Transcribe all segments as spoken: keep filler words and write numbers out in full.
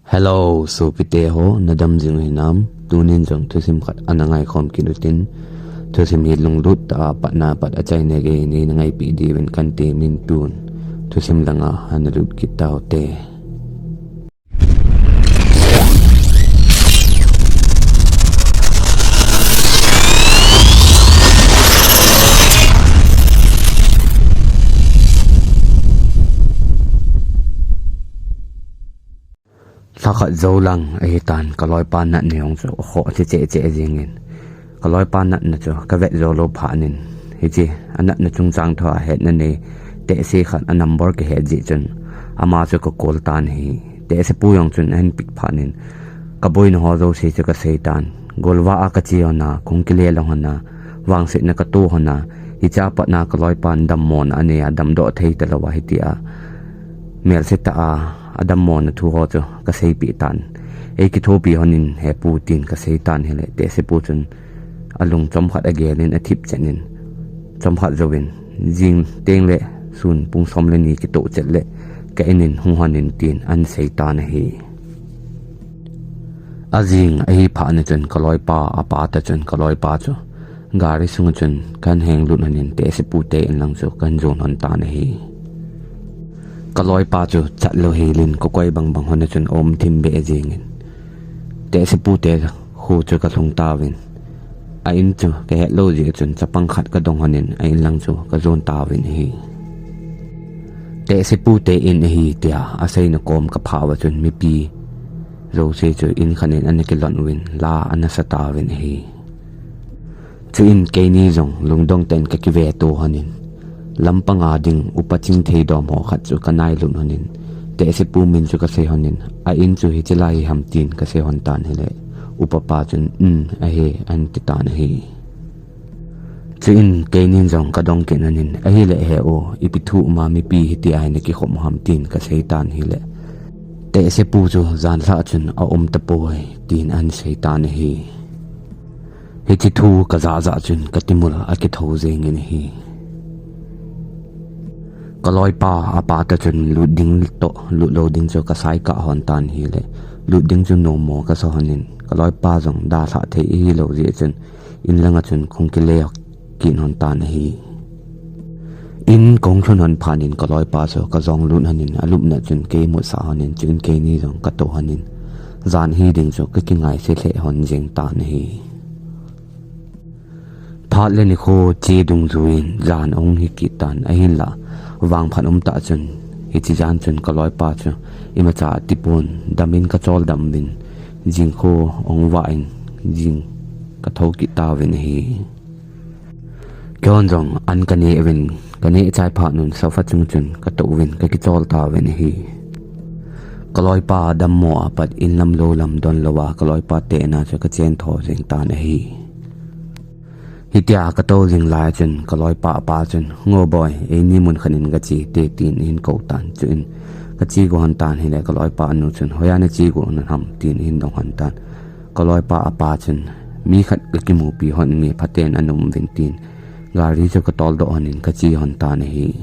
Hello, sopite ho, nadam jing hinam? Tunin jong thusim khat ana ngaikhom kit utin, thusim hi lunglut tah a patna pat achaina gei nei na ngaipeh diuvin kan temin tun thusim langa ana lut kit taute. Lhakhat jou lang ahitan, kaloipa natna jong chu akhoh cheh cheh jingin, kaloipa natna chu kavet jou lou phat in, hiche anatna chungchang thua hetna nei tehse khat a number kahet jeh chun ama chu ka call tan ahi. Tehsepu jong chun ahin pick phat in, kaboina ho jouse chu kasei tan. Golvah a kache hon a, kong kile lang hon a, vangsetna kato hon a, hiche a patna kaloipan dammona anei a, damdoh thei talou ahi tia melse tah a adammona thu ho chu kaseipeh tan. Eikithopi hon in hepu tin kasei tan ahile, tehsepu chun alung chomkhat agelin athip chen in, chomkhat jouvin, jing tengle sun pung som le ni kitoh chet le ka in in hung hon in tin ahin sei tan ahi. Ajing ahi phat in chun kaloipa apa ta chun kaloipa chu gari sunga chun kahin henglut hon in tehsepu te in lang chu kahin jon hon tan ahi. Kaloipa chu chatlou helin kakoi bangbang hon a chun aum thim beh jingin, tehsepu te kho chu kalhung tauvin, a in chu kahet lou jeh chun chapang khat kadong hon in a in lang chu kajon tauvin ahi. Tehsepu te in ahi tia aseina kom kaphah uva chun mipi jouse chu in khat in ana kilon uvin la ana sa tauvin ahi. Chuin keini jong lungdong tah in kakiveto hon in, lampanga ding upa chingthei dom ho khat chu kanailut hon in, tehsepu min chu kasei hon in, a in chu hiche lai hi ham tin kasei hon tan ahile, upapa chun, "Um, ahi," ahin ti tan ahi. Chuin keinin jong kadong kit hon in, "Ahile he u, ipi thu um a mipi hitia hi nakikhom u ham?" tin kasei tan ahile, tehsepu chu, "Janlhah chun aum tapoi," tin ahin sei tan ahi. Hiche thu kajah jah chun katimul akitho jengin ahi. Kaloipa apa ta chun lut ding toh lut lou ding chu kasai kah hon tan ahile, lut ding chu nommo kasa hon in, kaloipa jong dalhah thei ahilou jeh chun in langa chun kong kile kit hon tan ahi. In kong lhun hon phat in kaloipa chu kajong lut hon in alupna chun kei mutsah hon in, chuin keini jong kato hon in, jan hi ding chu kakingaise lheh hon jeng tan ahi. Phat le nikho che dungjuiyin jan ahung hi kit tan ahinla, vangphat umtah chun hiche jan chun kaloipa chu imacha atipon, damin kachol dam uvin, jingkho ahung vah in jing katho kit tauvin ahi. Keihon jong an kaneh uvin, kaneh chai phat un sofa chung chun kato uvin kakichol tauvin ahi. Kaloipa dammo apat inlam loulam donlouva kaloipa tehna chu kachen tho jeng tan ahi. Hitia kato jing lai chun kaloipa apa chun, "Ngo boi, eini mun khat in gache te," tin ahin kou tan, chuin kache got hon tan ahile kaloipa anu chun, "Hoiya nache got u ham?" tin ahin dong hon tan. Kaloipa apa chun, "Mi khat kakimupi hon inge, phaten ana um uvin," tin gari chu katoldoh hon in kache hon tan ahi.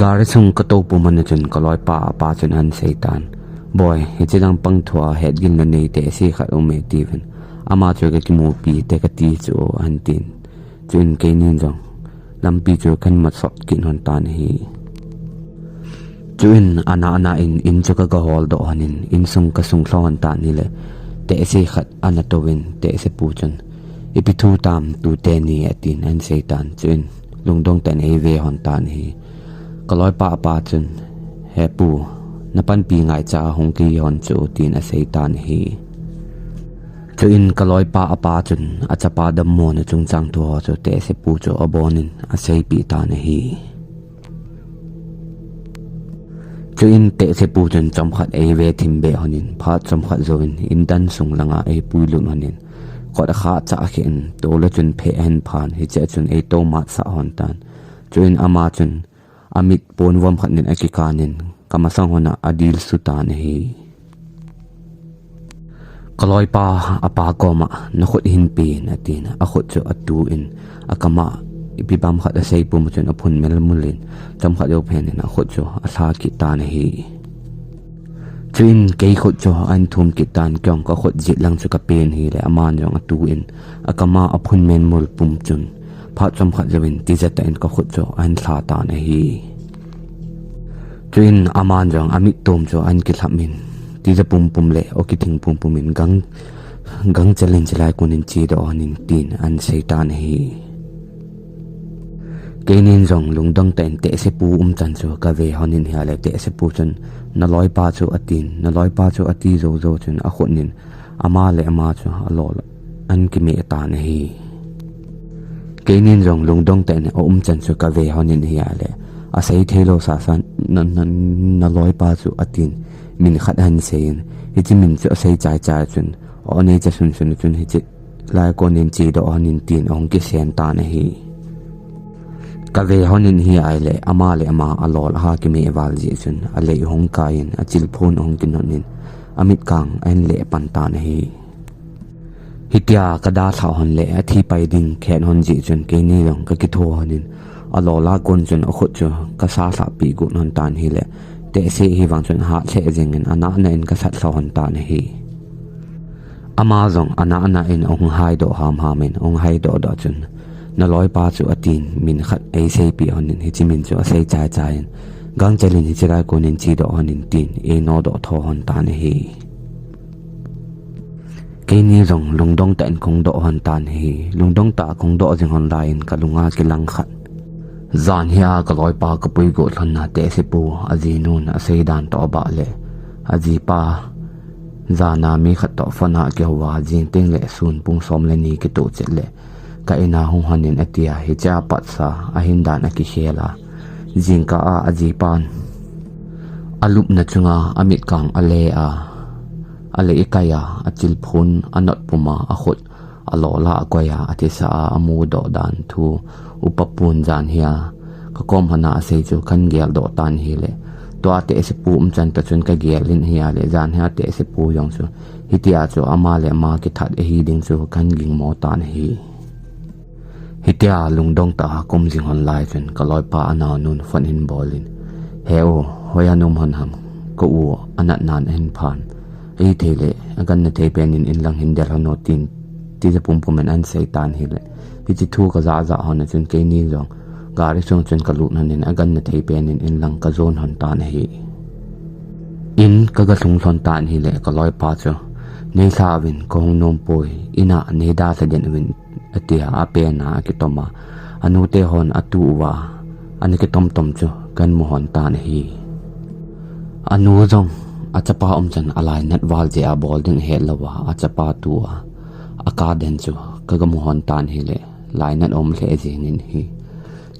Gari sung kato pum hon a chun kaloipa apa chun ahin sei tan, "Boi, hiche lampang thua hetgilna nei tehse khat aume," tiuvin, "Ama chu kakimupi te kati chu," ahin tin. Chuin keinin jong lampi chu kahin matsot kit hon tan ahi. Chuin ana ana in, in chu kaga holdoh hon in, insung kasung lhon hon tan ahile, tehse khat ana touvin, tehsepu chun, "Ipi thu tam tute ni?" atin ahin sei tan. Chuin lungdong tah in eive hon tan ahi. Kaloipa apa chun, "Hepu, napanpi ngaicha hung kahi hon chu," tin asei tan ahi. Chuin kaloipa apa chun achapa dammona chungchang thu ho chu tehsepu chu abon in aseipeh tan ahi. Chuin tehsepu chun chomkhat eive thim beh hon in, phat chomkhat jouvin indan sung langa eipuilut hon in, kot akhah chah khen, tol a chun pheh ahin phan, hichea chun eitomat sah hon tan. Chuin ama chun amit ponvom khat in akikan in, kamasang hon a adilsu tan ahi. Kaloipa apa koma, "Nakhut hin pen," atin, akhut chu atu in, akama ipi bang khat asei pum chun aphun melmul in, chomkhat jou phen in akhut chu alha kit tan ahi. Chuin kei khut chu ahin thum kit tan, kei jong ka khut jet lang chu ka pen hile, aman jong atu in akama aphun menmul pum chun phat chomkhat jouvin tija tah in ka khut chu ahin lha tan ahi. Chuin aman jong amit tom chu ahin kilhap in, tija pumpum le okithing pumpum in gang, gangchel in chulai konin chedoh hon in tin ahin sei tan ahi. Keinin jong lungdong tah in tehsepu umchan chu ka ve hon in ahile, tehsepu chun, "Na loipa chu," atin, "Na loipa chu," ati jou jou chun akhut in ama le ama chu alol ahin kimeh tan ahi. Keinin jong lungdong tah in aumchan chu ka ve hon in ahile, asei thei lou sasa, "Na, na, na loipa chu," atin, min khat ahin seiyin, hiche min chu asei chai chai chun, o nei cha sun sun chun hiche lai konin chedoh hon in tin ahung kisen tan ahi. Ka ve hon in ahile, ama le ama alol aha kimeh val jeh chun alei ahung kai in achilphun ahung kinon in amit kang ahin leh pan tan ahi. Hitia ka dalha hon le athi pai ding khen hon jeh chun keini jong ka kitho hon in, alol a kon chun akhut chu ka sa lhah pi got hon tan ahile, tehse hi vang chun ahat lheh jeng in anah nah in ka sat lha hon tan ahi. Ama jong anah nah in ahung haidoh ham ham in ahung haidoh doh chun, "Na loipa chu," atin, min khat eisei pi hon in, hiche min chu asei chai chai in, "Gangchel in hiche lai konin chedoh hon in," tin eino doh tho hon tan ahi. Keini jong lungdong tah in kahung doh hon tan ahi. Lungdong tah kahung doh jing hon lai in ka lunga kilang khat. Jan hia ka loipa ka puigot lhon na tehsepu ajinun asei dan toh abah le ajipa jana mi khat toh phone a kihou a, jing teng le sun pung som le ni kitoh chet le ka in a hung hon in atia, hiche a pat sa ahin dan akikhel a, jingkah a ajipan alupna chunga amit kang ale a, alei kai a, achilphun anot pum a, akhut alol a akoi a, athisa a amu doh dan thu upa pun jan hia ka kom hon a asei chu kahin gel doh tan ahile, tua tehsepu umchan toh chun ka gel in ahile, jan hia tehsepu jong chu hitia chu ama le ama kithat ahi ding chu kahin ging mo tan ahi. Hitia lungdong tah a ka um jing hon lai chun ka loipa anaonun phone ahin bol in, "He u, hoiya na um hon ham? Ka u anat nan ahin phan. Ahithei le aganna thei pen in in lang hin del hon o," tin tija pumpum in ahin sei tan ahile, hiche thu ka jah jah hon a chun keini jong gari sung chun ka lut hon in aganna thei pen in in lang ka jon hon tan ahi. In ka ga lhung lhon tan ahile ka loipa chu, "Nei lha uvin, ka hung nom poi, in a nei dalha den uvin," atia, apen a akitom a, anu te hon atu uva ana kitom tom chu kahin mu hon tan ahi. Anu jong achapa umchan alainat val jeh a bol ding ahet lou a, achapa tu a aka den chu ka ga mu hon tan ahile, lainat aum lheh jeng in ahi.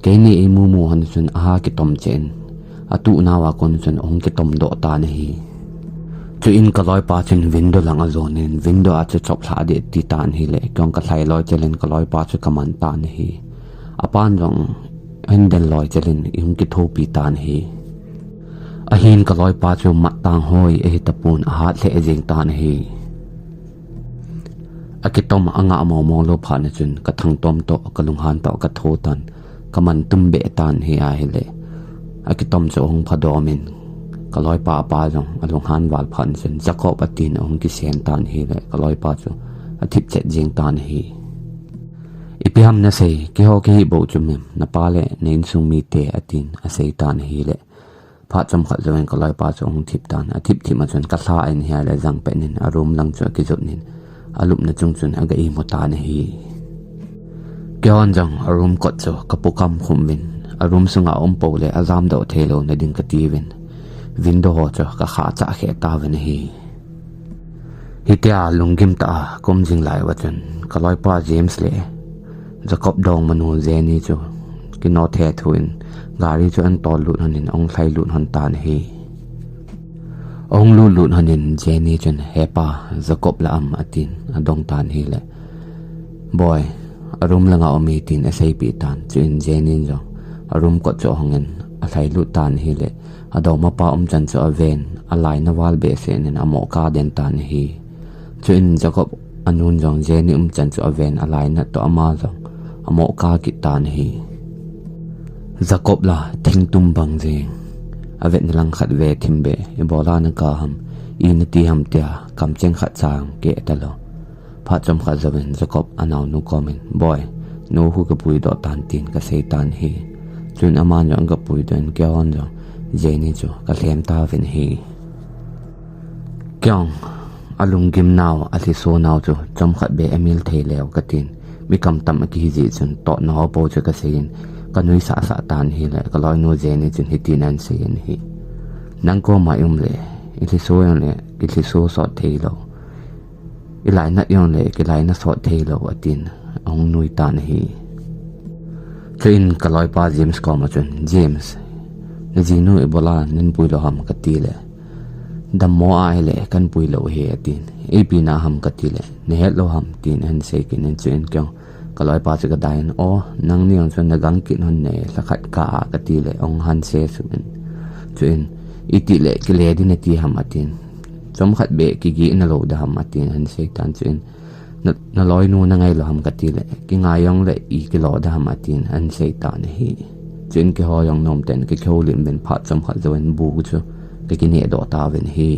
Keini eimu mu hon chun aha kitom cheh in, atu nauva kon chun ahung kitom doh tan ahi. Chuin ka loipa chun window lang ajon in, window a chu chop lha ding ati tan ahile, kei jong ka lhai loi chel in ka loipa chu ka man tan ahi. Apan jong ahin del loi chel in eihung kithopi tan ahi. Ahin ka loipa chu mat tang hoi ahi tapon, ahat lheh jeng tan ahi. Akitom anga momo lou phat na chun ka thangtom toh, ka lunghan toh ka tho tan, ka man tum beh tan ahi ahile, akitom chu ahung phadom in, ka loipa apa jong alunghan val phat na chun, "Jacob," atin ahung kisen tan ahile, ka loipa chu athip chet jeng tan ahi. "Ipi ham nasei, keiho kahi bou chu mem, napa le na insung mite," atin asei tan ahile, phat chomkhat jouvin ka loipa chu ahung thip tan, athip thip a chun ka lha in ahile jangpet in a room lang chu akijot in, alupna chung chun aga imu tan ahi. Keihon jong a room kot chu ka pukam khum uvin, a room sunga um pou le ajam doh thei louna ding kati uvin, window ho chu ka khah chah kheh tauvin ahi. Hitia lunggim tah a ka um jing lai uva chun, ka loipa James le Jacob dongmanu Jenny chu kino thethu in gari chu ahin tol lut hon in ahung lhai lut hon tan ahi. Ahung lut lut hon in Jenny chun, "He pa, Jacob la am?" atin adong tan ahile, "Boi, a room langa um e," tin aseipeh tan. Chuin Jenny in jong a room kot chu ahong in alhai lut tan ahile, adongmapa um chan chu aven, alainat val behseh in amoh ka den tan ahi. Chuin Jacob anun jong Jenny um chan chu aven, alainat toh ama jong amoh ka kit tan ahi. Jacob la thingtum bang jeng, avetna lang khat ve thim beh, ibola na ka ham, Ina ti ham tia kamcheng khat cha keh talou. Phat chomkhat jouvin Jacob anaonu komin, "Boi, nu hu kapui doh tan," tin kasei tan ahi. Chuin aman jong kapui doh in keihon jong Jenny chu kalhem tauvin ahi. Keiin alunggim nau, alhiso nau chu chomkhat beh amil thei leu katin, mi kamtam akihi jeh chun totna ho po chu kaseiyin, kanuisah sah tan ahile kaloinu Jenny chun hitin ahin seiyin ahi. "Nang koma i um le, i lhiso jong le kilhiso sot thei lou, i lainat jong le kilainat sot thei lou," atin ahung nui tan ahi. Chuin kaloipa James koma chun, "James, najinu ibola nahin pui lou ham?" kati le, "Dammo ahile kahin pui lou ahi," atin. "Ipi na ham?" kati le, "Nahet lou ham?" tin ahin sei kit in, chuin keiin kaloipa chu kadai in, "O, nangni jong chun nagang kit hon ne, lhakhat kah a," kati le ahung hanse suh in. Chuin, "Itih le kile ding nati ham?" atin. "Chomkhat beh kigeh nalou ding ham?" atin ahin sei tan, chuin, "Na, naloinu nangai lou ham?" kati le, "Kingai jong le i kilo ding ham?" atin ahin sei tan ahi. Chuin keiho jong nomtah in kakihoulim uvin phat chomkhat jouvin bu chu kakineh doh tauvin ahi.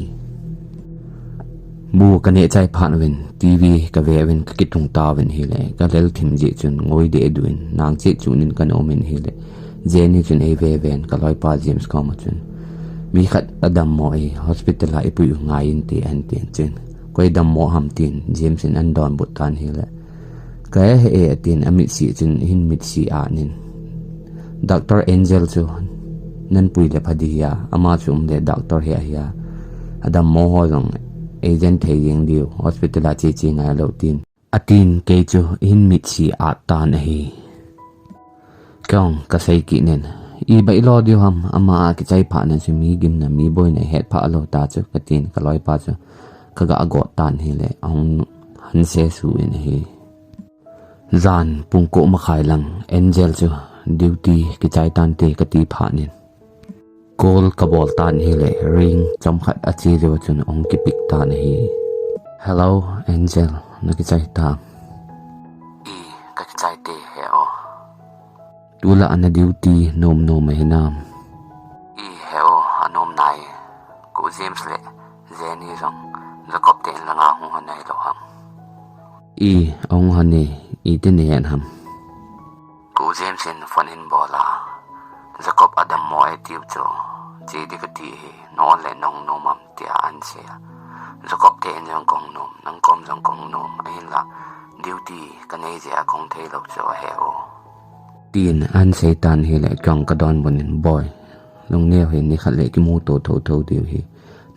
Bu kaneh chai phat uvin, TV kave uvin kakitung tauvin ahile, kalel thim jeh chun ngoi deh duh in, nang cheh chun in kana um in ahile, Jenny chun eive ven kaloipa James koma chun, "Mi khat adammo e, hospital a ipui u ngai inte," ahin tin, chuin, "Koi dammo ham?" tin James in ahin donbut tan ahile, "Kahe e," atin, amitlhi chun ahin mitlhi anin, "Doctor Angel chu nahin pui le pha ding ahia, ama chu um le doctor hi ahia, adammo ho jong eijen thei jeng diu, hospital a che che ngai lou," tin atin, kei chu ahin mitlhi at tan ahi. Keiin kasei kit in, "Iba ilo diu ham, ama akichai phat in chu mi gimna mi boina ihet phah lou ta chu," katin, kaloipa chu kaga got tan ahile ahung hanse suh in ahi. Jan pung ko makhai lang, Angel chu duty kichai tante kati phat in, call kabol tan ahile, ring chomkhat ache jou chun ahung kipick tan ahi. "Hello, Angel, nakichai tam?" "I, kakichai te he o." "Tulai a na duty nom nom ahi nam?" "I, he o, anom nai. Ko James le Jenny jong Jacob te in langa hung hon nai lou ham?" "I, ahung hon e, iti nahet ham?" "Ko James in phone ahin bol a, Jacob adammo e tiu chu, che ding kati ahi, na-on le nahung nom am tia ahin sei a. Jacob te in jong kahung nom, nang kom jong kahung nom, ahinla duty kanei jeh a kahung thei lou chu ahi o," tin ahin sei tan ahile, keiin kadonbut in, "Boi, lungneo hih in, nikhat le kimuto thotho diu ahi.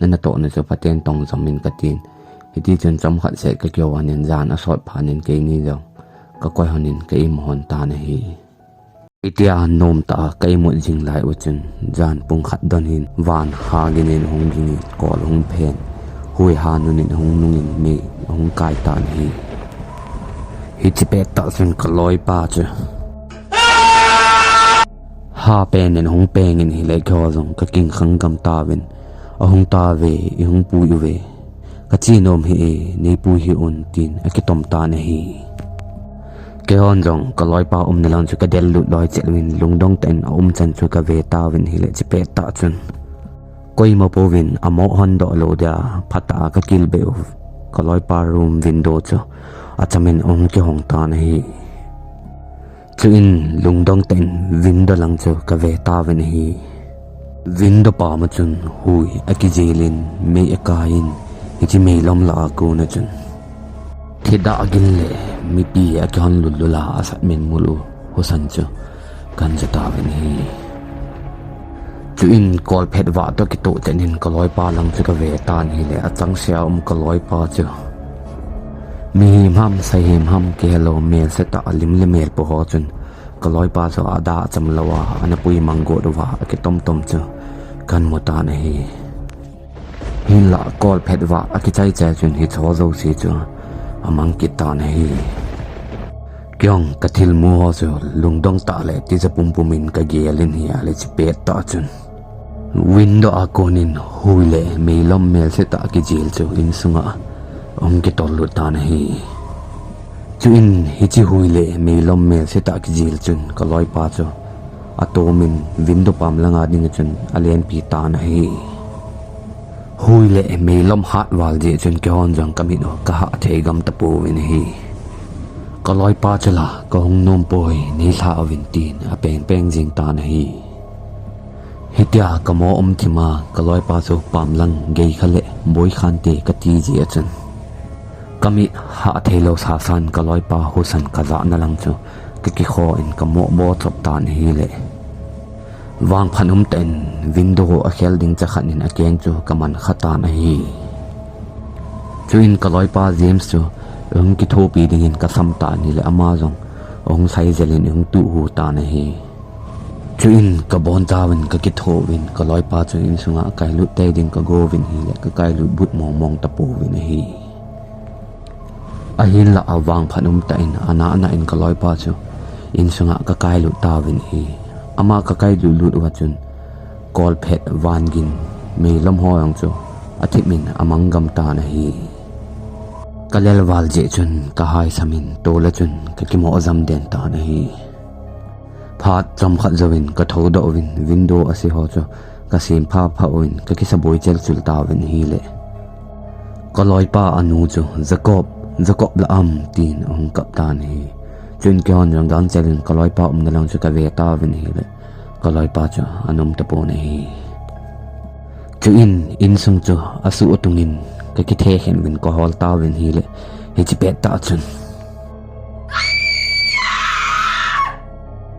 Na natohna chu phaten tong jom in," katin. Hiti chun chomkhat seh kakihou hon in, jan asot phat in keini jong kakoi hon in ka imu hon tan ahi. Hitia nomtah a ka imut jing lai u chun, jan pung khat don hin van ha gin in ahung ging in, kol ahung phen, hui ha nun in ahung nung in, mei ahung kai tan ahi. Hiche pettah chun kaloipa chu ha pen in ahung peng in ahile, keiho jong kakikhang gam tauvin, "Ahung tauve, ihung pui uve. Kache nom hih e, neipui hih un," tin akitom tan ahi. Keihon jong kaloipa umna lang chu kadel lut loi chet uvin, lungdong tah in aum chan chu kave tauvin ahile, hiche pettah chun koima pouvin amoh hon doh lou dia phatah a kakilbeh u, kaloipa room window chu acham in ahung kihong tan ahi. Chuin lungdong tah in window lang chu kave tauvin ahi. Window pam a chun hui akijel in, mei akai in, hiche meilom lah a kon a chun thi dah gin le mipi akihon lullul a asat menmul u husa chu kahin ja tauvin ahi. Chuin kol phet vah toh kitoh chet in kaloipa lang chu kave tan ahile, achangseh a um kaloipa chu mihem ham, sahem ham kihe lou, melse tah a lim le mel po ho chun kaloipa chu ada acham lou a ana pui mang got uva akitom tom chu kahin mu tan ahi. Hinlah kol phet vah akichai chai chun hiche ho jouse chu amang kit tan ahi. Keiin kathilmu ho chu lungdong tah le tija pumpum in kagel in ahile, hiche pettah chun window a kon in hui le meilom melse tah kijel chu insunga ahung kitol lut tan ahi. Chuin hiche hui le meilom melse tah kijel chun kaloipa chu atom in window pam langa ding a chun alenpi tan ahi. Hui le meilom hat val jeh chun keihon jong kamit u kahah thei gam tapouvin ahi. Kaloipa chu la kahung nom poi, neilha uvin tin apeng peng jing tan ahi. Hitia kamo um thima kaloipa chu pamlang geikha le boikhan te kati jeh a chun kamit hah theilou sasan kaloipa husan kajahna lang chu kakikho in kamo bo chop tan ahile. Vangphat umtah in window akhel ding chakhat in akeng chu kaman kha tan ahi. Chuin kaloipa James chu ahung kithopi dingin kasam tan ahile ama jong ahung lhai jel in ahung tuhu tan ahi. Chuin kabonchauvin kakithouvin kaloipa chu insunga kailut tei ding kagouvin ahile kakailut but mong mong tapouvin ahi. Ahinlah avangphat umtah in anah nah in kaloipa chu insunga kakailut tauvin ahi. Ama kakailut lut uva chun kolphet vangin meilom ho jong chu athip in amang gam tan ahi. Kalel val jeh chun kahaisamin tola chun kakimo jam den tan ahi. Phat chomkhat jouvin kathoudoh uvin window ase ho chu kasem phapha uvin kakisaboi chelchul tauvin ahile. Kaloipa anu chu, Jacob, Jacob la am, tin ahung kap tan ahi. Chuin keihon jong gangchel in kaloipa umna lang chu kave tauvin ahile. Kaloipa chu ana um tapon ahi. Chuin insung chu asuh atungin kakithe khen uvin kahol tauvin ahile. Hiche pettah chun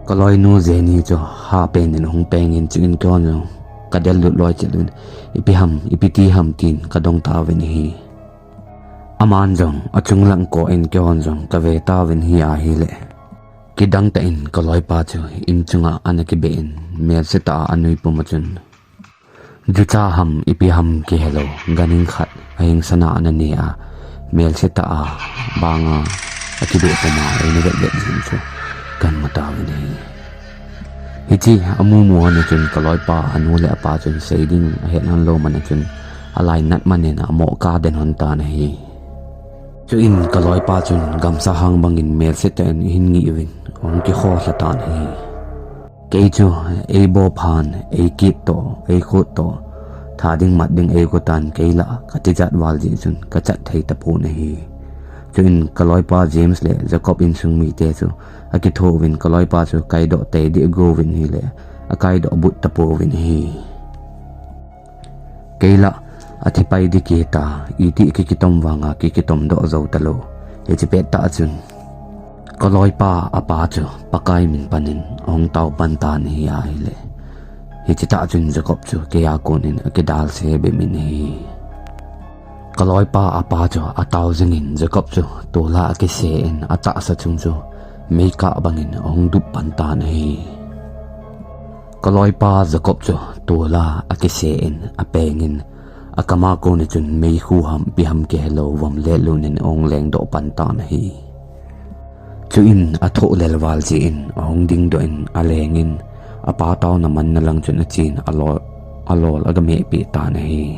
kaloinu Jenny chu hapen in ahung pengin chuin keihon jong kadel lut loi chet uvin, ipi ham, ipi ti ham tin kadong tauvin ahi. Aman jong achung lang koh in keihon jong kave tauvin ahile. Kidang tah in kaloipa chu inchunga ana kibe in melse tah a anui pum a chun Jucha ham ipi ham kihelou, ganhing khat ahing sana ana ne a, melse tah a banga akibe pum a eina vet vet jing chu kamu tauvin ahi. Hiche amu mu hon a chun kaloipa anu le apa chun seiding ahet hon lou man a chun alainat man in amo kaden hon tan ahi. Chuin kaloipa chun gamsa hang bangin melse tah in ahin ngih uvin ahung kikho lha tan ahi. Kei chu eibo phan, eikit toh, eikhut toh, tha ding mat ding eigo tan kei lah katijat val jeh chun kachat thei tapon ahi. Chuin kaloipa James le Jacob insung mite chu akithouvin kaloipa chu kaidoh tei ding agouvin ahile akaidoh but tapouvin ahi. Kei lah athipai ding kiti, iti kikitom vanga kikitom doh jou talou. Hiche pettah chun kaloipa apa chu Pakai min panin ahung tao pan tan ahile. Hiche tah chun Jacob chu keiya konin akidalse bep in ahi. Kaloipa apa chu atao jingin Jacob chu tola akise in atahsa chung chu meikah bangin ahung dup pan tan ahi. Kaloipa Jacob chu tola akise in apengin akama kona chun meikhu ham ipi ham kihelou vom letlut in ahung lengdoh pan tan ahi. Chuin athoh lel val jeh in ahung dingdoh in alengin apa taona manna lang chun achen alol, alol agamehpeh tan ahi.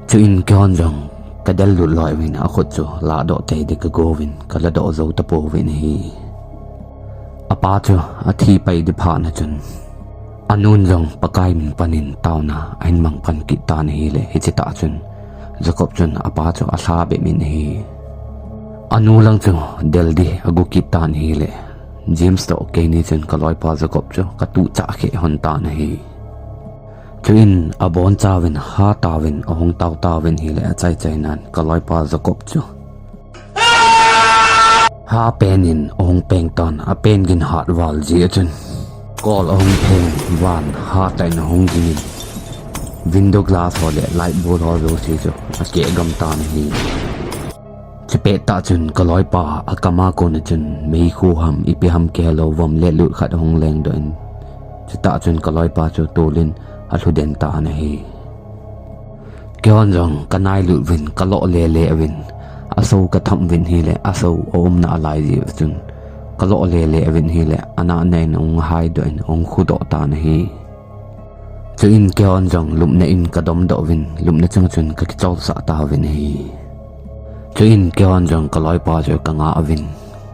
Chuin keihon jong kadel lut loi uvin akhut chu ladoh tei ding kagouvin kaladoh jou tapouvin ahi. Apa chu athi pai ding phat na chun anun jong Pakai min panin taona ahin mang pan kit tan ahile hiche tah chun Jacob chun apa chu alha bep in ahi. Anu lang chu del ding ago kit tan ahile James toh keini chun kaloipa Jacob chu katuh chah khe hon tan ahi. Chuin abonchauvin hatauvin ahung tao tauvin ahile achaichai nan kaloipa Jacob chu hapen in ahung peng tan, apen gin hat val jeh a chun kol ahung pheng van hatah in ahung gingin window glass ho le light bulb ho jouse chu akeh gam tan ahi. Hiche pettah chun kaloipa akama kona chun meikhu ham ipi ham kihelou vom letlut khat ahung lengdoh in, chutah chun kaloipa chu tolin alhu den tan ahi. Keihon jong kanailut uvin kaloh lele uvin, asou katham uvin ahile asou aumna alai jeh chun kaloh lele uvin ahile anah nah in ahung haidoh in ahung khudoh tan ahi. Chuin keihon jong lupna in kadomdoh uvin lupna chunga chun kakicholsah tauvin ahi. Chuin keihon jong kaloipa chu kanga uvin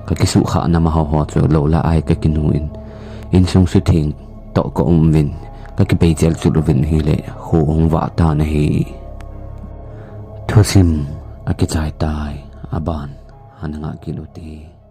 kakisuhkhahna amaho ho chu lou lah a kakinu in insung sutheng toh kaum uvin kakipei chel chul uvin ahile, kho ahung vah tan ahi. Thusim akichai tai, aban ana ngah kit u hite.